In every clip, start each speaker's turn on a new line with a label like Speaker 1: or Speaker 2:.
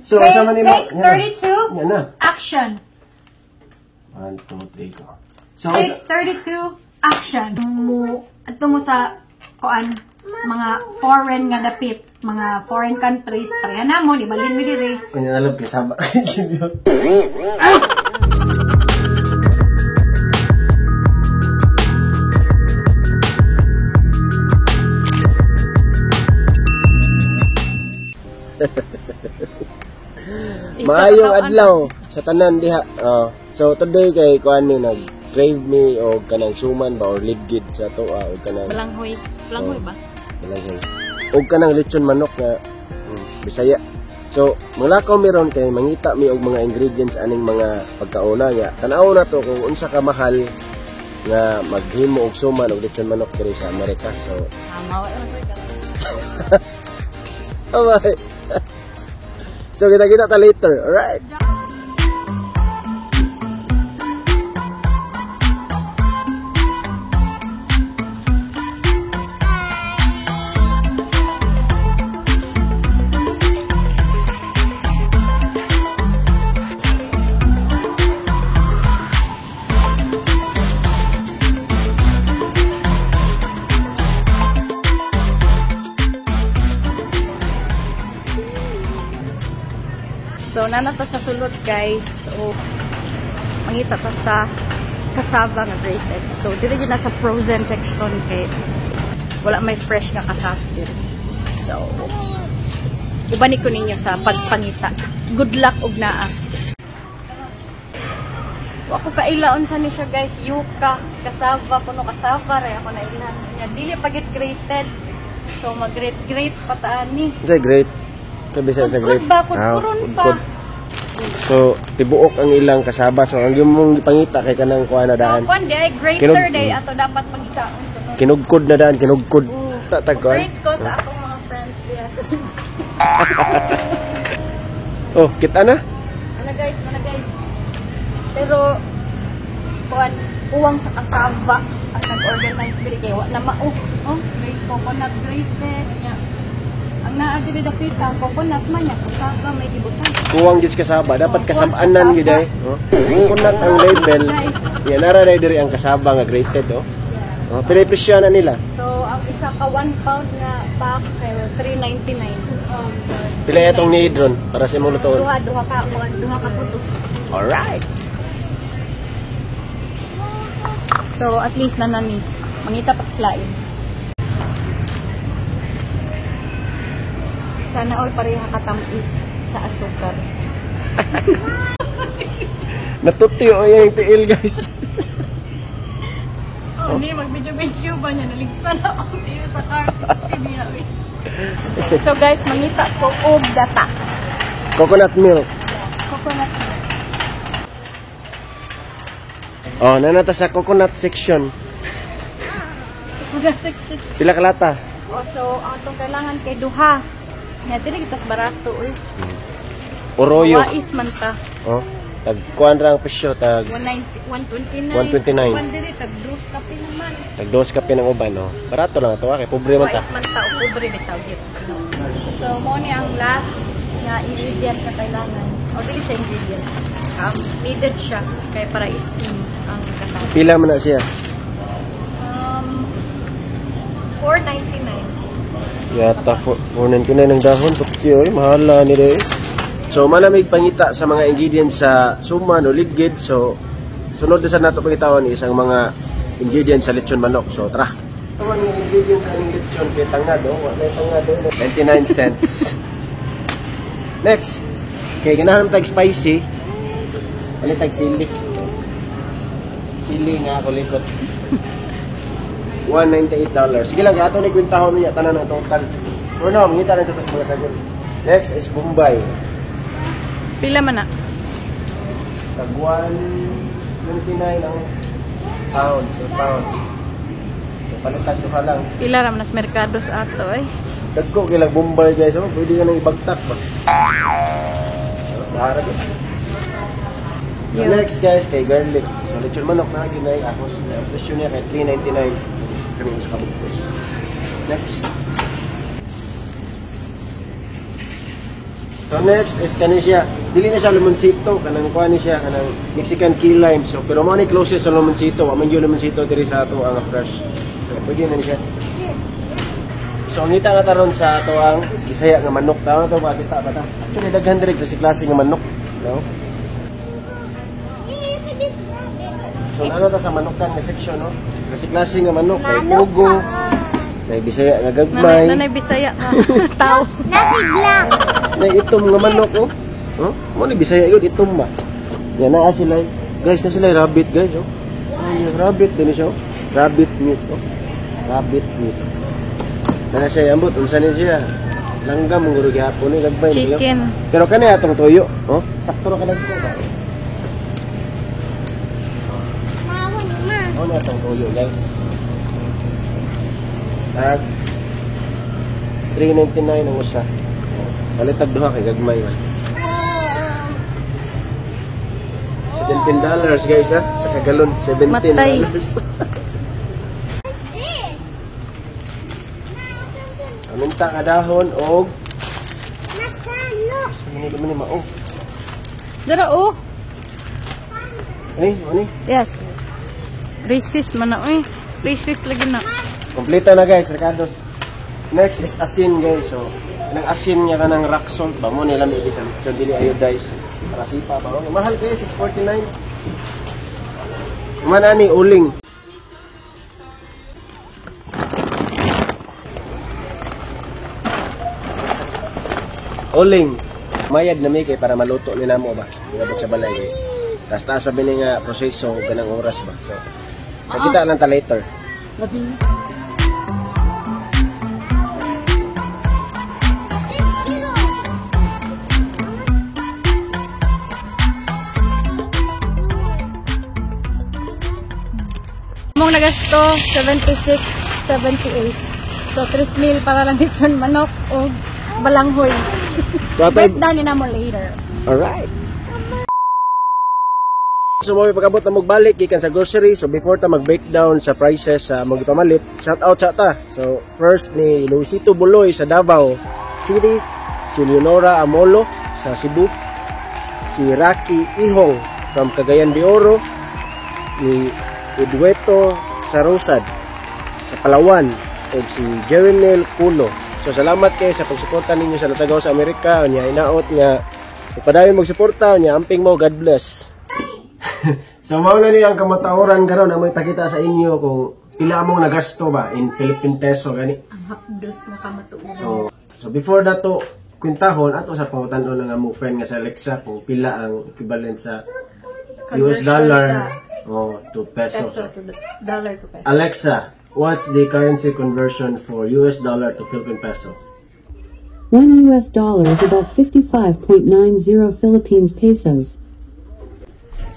Speaker 1: So,
Speaker 2: Take,
Speaker 1: unsa man nimo?
Speaker 2: take 32.
Speaker 1: Yan na.
Speaker 2: Action.
Speaker 1: 1, 2, 3, go. So,
Speaker 2: Take 32. Action. Mo adto mo sa kuan mga foreign nga dapit, mga foreign countries, pareha na mo, di balhin mi diri.
Speaker 1: Kunya nalab kay saba. Maayong adlaw sa tanan diha. Oh, so today kay kuan mi nag crave mi og kanang suman ba or lidgid sa atoa og kanang
Speaker 2: Balanghoy. Balanghoy ba?
Speaker 1: Balanghoy. Og kanang lechon manok nga Bisaya. So, manglakaw mi ron kay mangita mi og mga ingredients aning mga pagkauna ya. Tan-aw na to kung unsa ka mahal nga maghimo og suman og lechon manok diri sa Amerika. So, bye. So, kita-kita ta later. Alright.
Speaker 2: So, nanata sa sulod, guys. So, mangita ta sa cassava nga grated. So, dito yun nasa frozen section kay wala may fresh nga cassava diri. So, uban ko ninyo sa pagpangita. Good luck og naa. Wa ko kailaon sa ni siya, guys. Yuka, cassava, kuno cassava ray ako na ilhan niya. Dili pa gid grated. So, mag-grate-grate pa ta ani.
Speaker 1: Sa great. Kabisa sa
Speaker 2: Kudkod
Speaker 1: great.
Speaker 2: ba? Kudkuron pa.
Speaker 1: Kudkod. So, tibuok ang ilang kasaba. So, ang imong gipangita kay kanang kuha na daan.
Speaker 2: So, kwan di ay greater day ato dapat pangitaon.
Speaker 1: Kinugkod na daan, kinugkod. Tatag kuan.
Speaker 2: Great ko sa akong mga friends diha.
Speaker 1: Oh, kita na.
Speaker 2: Ano guys, ano guys. Pero kuan uwang sa kasava ang nag-organize diri kay wa na mao. Oh, great coconut grated nya. Ang naa diri dapita coconut man nya kasava may gibutan.
Speaker 1: Kuwang gid kasaba, dapat
Speaker 2: Oh,
Speaker 1: kasabanan
Speaker 2: kuwang
Speaker 1: gid ay. Oh. Coconut ang label. Yan nara day diri ang kasaba nga grated oh. Oh, pero presyo na nila.
Speaker 2: So ang isa ka 1 pound nga pack kay 3.99.
Speaker 1: Pila itong need ron para sa imong lutoon.
Speaker 2: Duha duha ka kuan, duha ka putos.
Speaker 1: Alright.
Speaker 2: So at least nanani mangita pa slain. Sana all pareha katamis sa asukar.
Speaker 1: Natutyo yung tiil, guys.
Speaker 2: Oh, hindi mag-video-video ba niya naligsan ako tiil sa car. So guys, mangita ko og gata.
Speaker 1: Coconut milk.
Speaker 2: Coconut milk.
Speaker 1: Oh, nanata sa coconut section.
Speaker 2: Coconut section.
Speaker 1: Pila ka lata?
Speaker 2: Oh, so ang atong kailangan kay duha. Nya dili kita barato oy.
Speaker 1: Oroyo.
Speaker 2: Wais man ta.
Speaker 1: Oh, tag kuan ra ang presyo tag
Speaker 2: 190, 129.
Speaker 1: 129.
Speaker 2: Kuan diri tag dos kape naman.
Speaker 1: Tag dos kape ng uban, oh. Barato lang ato kay pobre man ta.
Speaker 2: Wais man ta o pobre bitaw gyud. So mo ni ang last nga ingredient na kailangan. O dili siya ingredient. Needed siya kay para steam ang kasama.
Speaker 1: Pila man na siya?
Speaker 2: 4.99.
Speaker 1: Yata 4.99 ang dahon tutyo, eh, mahala ni day. So manamig pangita sa mga ingredients sa suman o lidgid. So sunod na sa nato pangitawan is ang mga ingredients sa lechon manok. So tara. Ito ang ingredients sa aning lechon kay tangad oh, wa may tangad oh. 99 cents. Next. Okay, ganahan tag spicy. Palit tag sili. Sili nga ako likot. $198. Sige lang, ato ni kwentahon niya tanan ang total. For now, mangita lang sa tas mga sagot. Next is Bombay.
Speaker 2: Pila man na?
Speaker 1: Tag 129 ang pound, per pound. So, palitan duha lang.
Speaker 2: Pila ra man nas merkado sa ato eh.
Speaker 1: Dagko kay lang Bombay guys, oh, pwede ka nang ibagtak ba. Dara gyud. So next guys kay garlic. So lechon manok na ginay ahos. Ang presyo niya kay 3.99. Kani sa kabugos. Next. So next is kani siya. Dili na siya limoncito, kanang kuan ni siya, kanang Mexican key lime. So pero mo ni closest sa limoncito, wa man gyud limoncito diri sa ato ang fresh. So pwede na ni siya. So ngita na taron sa ato ang Bisaya nga manok. Tama to ba kita ba ta? Actually daghan diri klase-klase nga manok, no? So ano ta sa manukan nga section, no? Klase-klase nga manok, kay pugo, kay Bisaya nga gagmay.
Speaker 2: Nanay, nanay Bisaya nga tao.
Speaker 3: Nasi black.
Speaker 1: Nay itom nga manok, oh. Oh, mo ni Bisaya yun, itom ba? Yan naa sila. Guys, na sila rabbit, guys, oh. Ay, yung rabbit din siya, oh. Rabbit meat, oh. Rabbit meat. Na siya ambot unsa ni siya? Langgam guro gihapon ni gagmay ni.
Speaker 2: Chicken.
Speaker 1: Pero kani atong tuyo, oh. Sakto ra kanag ko ba?
Speaker 3: Mawa ni ma.
Speaker 1: Oh, na atong tuyo, guys. Tag 3.99 ang usa. Palitag duha kay gagmay man. $17, guys, ha, sa kagalon $17.
Speaker 2: Matay.
Speaker 3: This.
Speaker 1: Aminta ka dahon og
Speaker 3: Nathan, look.
Speaker 1: Mani mani mao.
Speaker 2: Dara oh.
Speaker 1: Ani, ani.
Speaker 2: Yes. Racist man na oy. Racist lagi na.
Speaker 1: Kompleto na, guys, Ricardo's. Next is asin, guys. So, kanang asin nga kanang rock salt ba mo nila may sa so, dili iodize. Para sipa ba. Oh, mahal kayo, 6.49. Man ani uling. Uling. Mayad na may kay para maluto ni namo ba. Inabot sa balay kay. Taas taas pa bini nga proseso ug kanang oras ba. So, nakita lang ta later.
Speaker 2: Mong nagasto 76, 78. So 3 mil para lang lechon manok o balanghoy.
Speaker 1: So, atay,
Speaker 2: Breakdown ni namo later.
Speaker 1: Alright. So mo pagabot na magbalik gikan sa grocery. So before ta mag-breakdown sa prices sa mga pamalit, shout out sa ta. So first ni Luisito Buloy sa Davao City, si Leonora Amolo sa Cebu, si Rocky Ihong from Cagayan de Oro, ni Edweto Sarosad sa Palawan, ug si Jerinel Puno. So salamat kay sa pagsuporta ninyo sa Latagaw sa Amerika. Unya hinaot nga padayon magsuporta, unya amping mo, God bless. So mao na ni ang kamataoran karon amoy pakita sa inyo kung pila among nagasto ba in Philippine peso gani.
Speaker 2: Ang hapdos na kamatuoran.
Speaker 1: So before that to kwintahon ato sa pangutan-on ng among friend nga sa Alexa kung pila ang equivalent sa US
Speaker 2: Conversion
Speaker 1: dollar
Speaker 2: sa
Speaker 1: oh, to peso.
Speaker 2: Peso to dollar to peso.
Speaker 1: Alexa, what's the currency conversion for US dollar to Philippine peso?
Speaker 4: $1 US is about 55.90 Philippines pesos.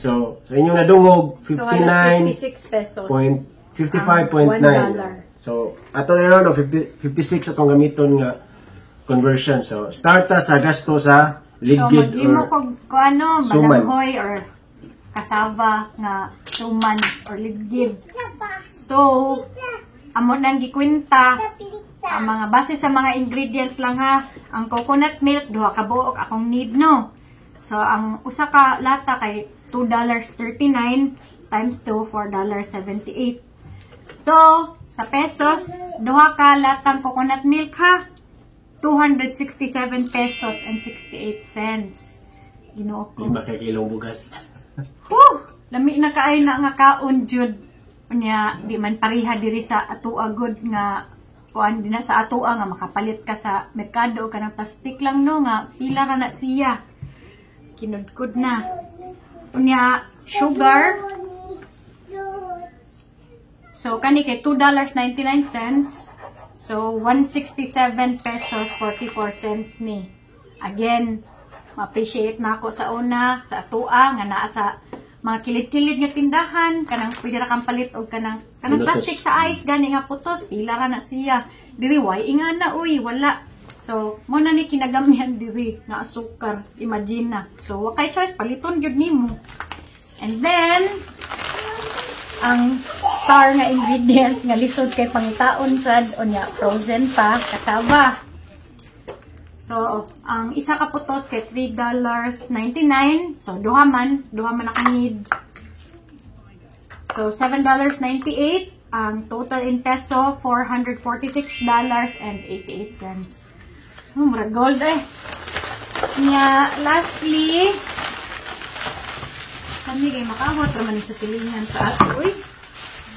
Speaker 1: So, sa inyong nadungog,
Speaker 2: So halos 56 pesos.
Speaker 1: 55.9.
Speaker 2: Ang $1.
Speaker 1: So, ato na ron, 50, 56 atong gamiton nga conversion. So, start ta sa gasto sa
Speaker 2: So
Speaker 1: ligid
Speaker 2: maghimo
Speaker 1: or
Speaker 2: kog ko ano,
Speaker 1: suman.
Speaker 2: Balanghoy or cassava nga suman or ligid. So amo nang gikwenta ang mga base sa mga ingredients lang ha. Ang coconut milk duha ka buok akong need, no. So ang usa ka lata kay $2.39 times 2, $4.78. So sa pesos, duha ka latang coconut milk ha, 267 pesos and 68 cents. Ginoo ko.
Speaker 1: 5 ka kilong bugas.
Speaker 2: Whew! Lami na kaay na nga kaon jud. Unya di man pareha diri sa atoa gud nga kuan din na sa atoa nga makapalit ka sa merkado kanang plastic lang, no, nga pila ra na siya. Kinudkod na. Unya sugar. So kani kay $2.99. So 167 pesos 44 cents ni. Again, ma-appreciate na ako sa una sa atoa nga naa sa mga kilid-kilid nga tindahan kanang pwede ra kang palit og kanang
Speaker 1: Pinutos.
Speaker 2: Plastic sa ice gani nga putos, pila ra na siya diri. Way inga na uy, wala. So mo na ni kinagamyan diri nga asukar, imagine na. So wa kay choice, paliton gyud nimo. And then ang star nga ingredient nga lisod kay pangitaon sad, unya frozen pa, cassava. So, ang isa ka putos kay $3.99. So, duha man akong need. So, $7.98. Ang total in peso, $446.88. Murag gold eh. Nya, lastly, kami kay makaabot raman ni sa silingan sa ato. Uy,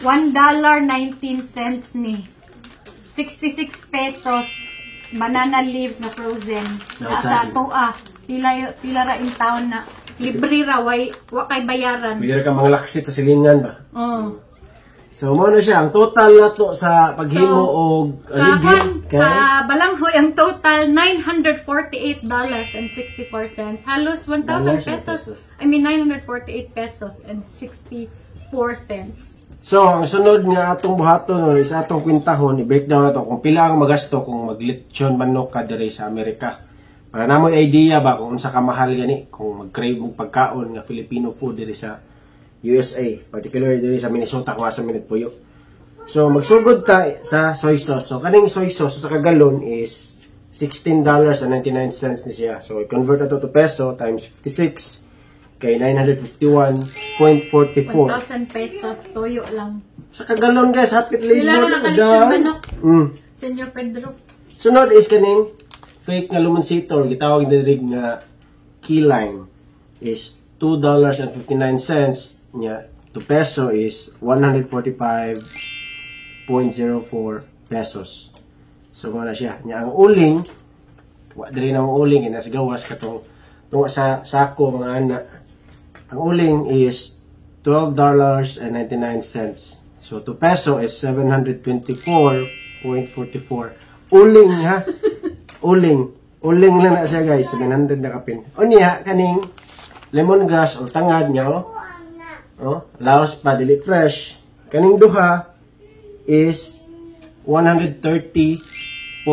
Speaker 2: $1.19 ni. 66 pesos banana leaves na frozen. Na sa ato ah. Pila pila ra in town na. Libre ra way wa kay bayaran.
Speaker 1: Pwede ra ka mga laksit sa silingan ba?
Speaker 2: Oh.
Speaker 1: So, mo na siya. Ang total na to sa paghimo
Speaker 2: So,
Speaker 1: og
Speaker 2: sa
Speaker 1: ligid
Speaker 2: kwan,
Speaker 1: kay
Speaker 2: sa balanghoy ang total $948.64. Halos 1,000
Speaker 1: Dollars and
Speaker 2: pesos.
Speaker 1: pesos.
Speaker 2: I mean 948 pesos and 64 cents.
Speaker 1: So, ang sunod nga atong buhaton no, is atong kwintahon, i-breakdown nato kung pila ang magasto kung maglitsyon manok ka diri sa Amerika. Para namoy idea ba kung unsa ka mahal gani kung mag-crave og pagkaon nga Filipino food diri sa USA, particularly diri sa Minnesota kung asa mi nagpuyo. So, magsugod ta sa soy sauce. So, kaning soy sauce sa kagalon is $16.99 ni siya. So, i-convert na to peso times 56 kay 951.44.
Speaker 2: 1,000 pesos tuyo lang.
Speaker 1: Sa kagalon, guys, hapit libo.
Speaker 2: Pila na nakalitson manok? Senyor Pedro.
Speaker 1: Sunod is kaning fake nga limoncito or gitawag diri nga key lime is $2.59 nya to peso is 145.04 pesos. So mao na siya. Nya ang uling wa diri na ang uling kay nasa gawas katong tunga sa sako mga ana. Ang uling is $12.99. So to peso is 724.44. Uling ha. Uling. Uling lang na siya, guys. 700 na kapin. Unya kaning lemongrass o tangad niya oh. Oh, laos pa, dili fresh. Kaning duha is 130.68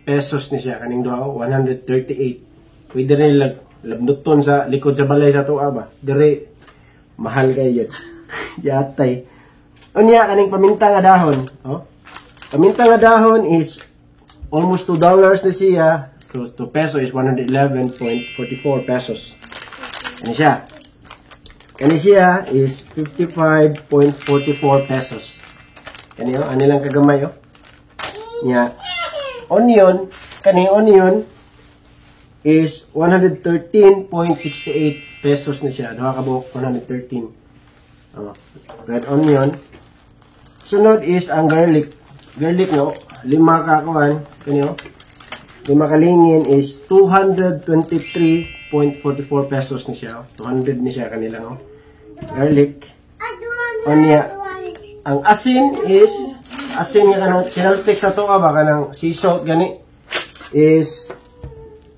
Speaker 1: pesos ni siya kaning duha oh, 138. Pwede rin labnuton sa likod sa balay sa tuwa ba. Dire mahal kay yun. Yatay. Unya kaning paminta nga dahon, oh. Paminta nga dahon is almost $2 na siya. So 2 peso is 111.44 pesos. Kani siya. Kani siya is 55.44 pesos. Kani oh, ani lang kagamay oh. Nya onion, kani onion is 113.68 pesos na siya. Duha ka buok 113. Oh, red onion. Sunod is ang garlic. Garlic no, lima ka kuan, kani oh. Lima ka lingin is 223.44 pesos ni siya. Oh. 200 ni siya kanilang oh. Garlic. Unya, ang asin is asin nga kanang kinaltik sa tuwa ba kanang sea salt gani is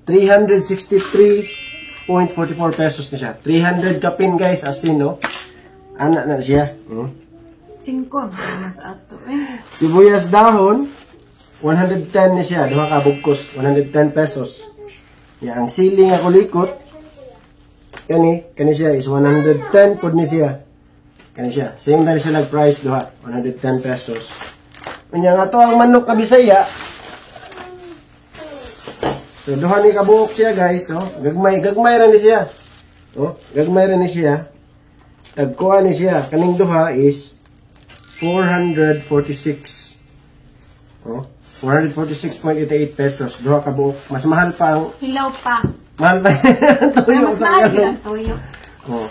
Speaker 1: 363.44 pesos na siya. 300 kapin, guys, asin no. Ana na siya.
Speaker 2: Singko, mas ato eh.
Speaker 1: Sibuyas dahon 110 ni siya, duha ka bugkos 110 pesos. Ya, ang sili nga kulikot kani kani siya is 110 pod ni siya. Kani siya. Same na siya price duha, 110 pesos. Unya nga to ang manok ka Bisaya. So duha ni kabuok siya, guys, oh. Gagmay, gagmay ra ni siya. Oh, gagmay ra ni siya. Tagkuha ni siya. Kaning duha is 446. Oh, 446.88 pesos. Duha ka buok. Mas mahal pa ang
Speaker 2: Hilaw pa.
Speaker 1: Mahal pa ang tuyo
Speaker 2: Mas
Speaker 1: sa
Speaker 2: mahal
Speaker 1: galon.
Speaker 2: ang tuyo.
Speaker 1: Oh.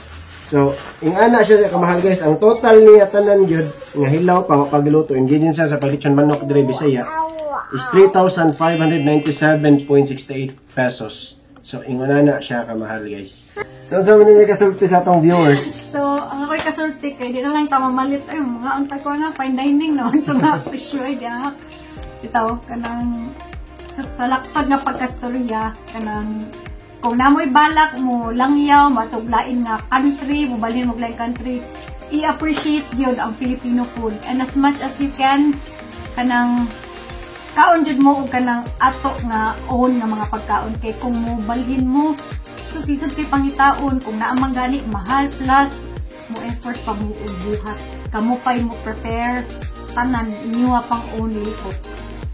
Speaker 1: So, ing ana siya sa kamahal, guys. Ang total niya tanan gyud nga hilaw pa pagluto ingredients sa paglitsyon manok dire Bisaya is 3,597.68 pesos. So, ingon na siya kamahal, guys. So, unsa man ninyo kasulti sa atong viewers?
Speaker 2: So, ang ako'y kasulti kay di na lang ta mamalit ay mga ang ko na fine dining no ito na presyo ay di bitaw kanang sa laktad nga pagkastorya kanang kung namoy balak mo langyaw matuglain nga country mo balhin mo lain country, i-appreciate gyud ang Filipino food and as much as you can kanang kaon jud mo og kanang ato nga own nga mga pagkaon kay kung mo balhin mo so lisod kay pangitaon kung naa man gani mahal plus mo effort pa mo og buhat kamo pay mo prepare tanan inyuha pang own likot.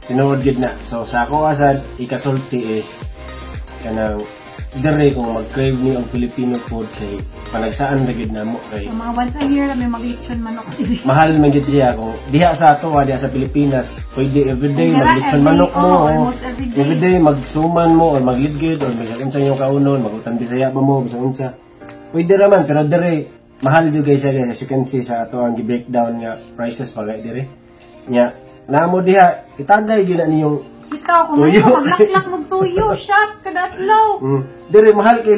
Speaker 1: Tinuod gid na. So sa ako asad ikasulti is kanang dire kung mag-crave ni og Filipino food kay panagsaan ra gid namo kay
Speaker 2: So, mga once a year lang may maglechon manok diri.
Speaker 1: Mahal man gid siya kung diha sa ato, diha sa Pilipinas, pwede everyday
Speaker 2: Kung
Speaker 1: maglechon manok mo,
Speaker 2: oh,
Speaker 1: oh.
Speaker 2: Almost everyday.
Speaker 1: Everyday magsuman mo or maglidgid or bisag unsa inyong kaunon, magutan Bisaya ba mo, bisag unsa, pwede ra man. Pero dire mahal jud guys siya, guys. As you can see sa ato ang gi-breakdown nga prices pa kay dire nya namo diha itagay gyud na ninyong
Speaker 2: Ikaw, kung
Speaker 1: tuyo.
Speaker 2: ano, maglaklak mong tuyo, shot, kada adlaw.
Speaker 1: Dire mahal kay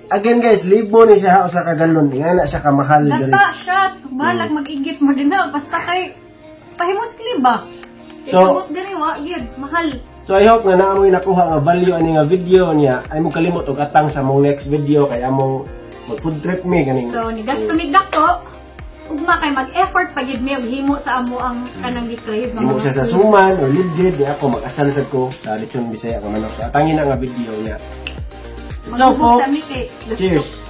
Speaker 1: again guys, libo ni siya usa ka galon. Nga na siya kamahal dire.
Speaker 2: Gata, shot. Balag mag-igit mo din na. Basta kay, pahimusli ba?
Speaker 1: So-
Speaker 2: Ikabot diri, wa, gyud, mahal.
Speaker 1: So I hope nga naa mo'y nakuha nga value ani nga video niya. Ay mo kalimot og atang sa among next video kay among mag food trip mi kaning.
Speaker 2: So, ni gasto mig dako, ugma kay mag-effort pa gyud mi og himo sa amo ang kanang gi-crave nga
Speaker 1: Himo
Speaker 2: mga
Speaker 1: siya sa
Speaker 2: food.
Speaker 1: Suman or lidgid ni ako mag-asal sad ko sa lechon Bisaya nga manok. So atangin na nga video niya. So
Speaker 2: Maghubog sa
Speaker 1: folks,
Speaker 2: mi kay
Speaker 1: cheers.